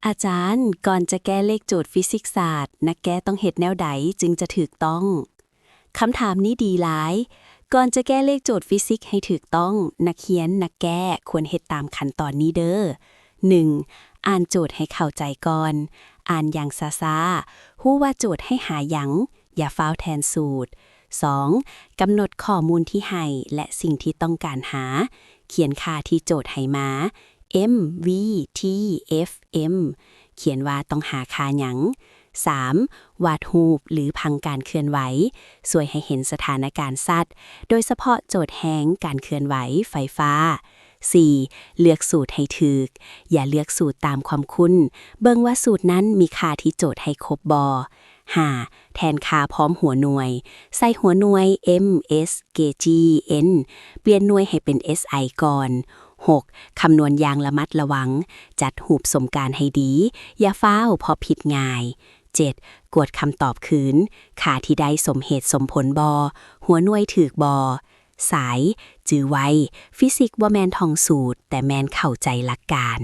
ອາຈານ, ກ່ອນຈະແກ້ເລກໂຈດຟີຊິກສາດ, ນັກແກ້ຕ້ອງເຮັດແນວໃດຈຶ່ງຈະຖືກຕ້ອງ? ຄຳຖາມນີ້ດີຫຼາຍ. ກ່ອນຈະແກ້ເລກໂຈດຟີຊິກໃຫ້ຖືກຕ້ອງ, ນັກຮຽນ, ນັກແກ້ຄວນເຮັດຕາມຂັ້ນຕອນນີ້ເດີ້. ໜຶ່ງ, ອ່ານໂຈດໃຫ້ເຂົ້າໃຈກ່ອນ. ອ່ານຢ່າງຊ້າໆ. ຮູ້ວ່າໂຈດໃຫ້ຫາຫຍັງ, ຢ່າຟ້າວແທນສູດ. ສອງ, ກຳນົດຂໍ້ມູນທີ່ໃຫ້ ແລະ ສິ່ງທີ່ຕ້ອງການຫາ. ຂຽນຄ່າທີ່ໂຈດໃຫ້ມາ, M V T F M. ຂຽນວ່າຕ້ອງຫາຄ່າຫຍັງ. ສາມ, ວາດຮູບ ຫຼື ຜັງການເຄື່ອນໄຫວ, ຊ່ວຍໃຫ້ເຫັນສະຖານະການຊັດ, ໂດຍສະເພາະໂຈດແຮງ, ການເຄື່ອນໄຫວ, ໄຟຟ້າ. ສີ່, ເລືອກສູດໃຫ້ຖືກ. ຢ່າເລືອກສູດຕາມຄວາມຄຸ້ນ. ເບິ່ງວ່າສູດນັ້ນມີຄ່າທີ່ໂຈດໃຫ້ຄົບບໍ່. ຫ້າ, ແທນຄ່າພ້ອມຫົວໜ່ວຍ. ໃສ່ຫົວໜ່ວຍ M S K G N. ປ່ຽນໜ່ວຍໃຫ້ເປັນ S I ກ່ອນ. ຫົກ, ຄຳນວນຢ່າງລະມັດລະວັງ. ຈັດຮູບສົມການໃຫ້ດີ. ຢ່າຟ້າວ ເພາະຜິດງ່າຍ. ເຈັດ, ກວດຄຳຕອບຄືນ. ຄ່າທີ່ໄດ້ສົມເຫດສົມຜົນບໍ່? ຫົວໜ່ວຍຖືກບໍ່? ສາຍ, ຈື່ໄວ້, ຟີຊິກບໍ່ແມ່ນທ່ອງສູດ, ແຕ່ແມ່ນເຂົ້າໃຈຫຼັກການ.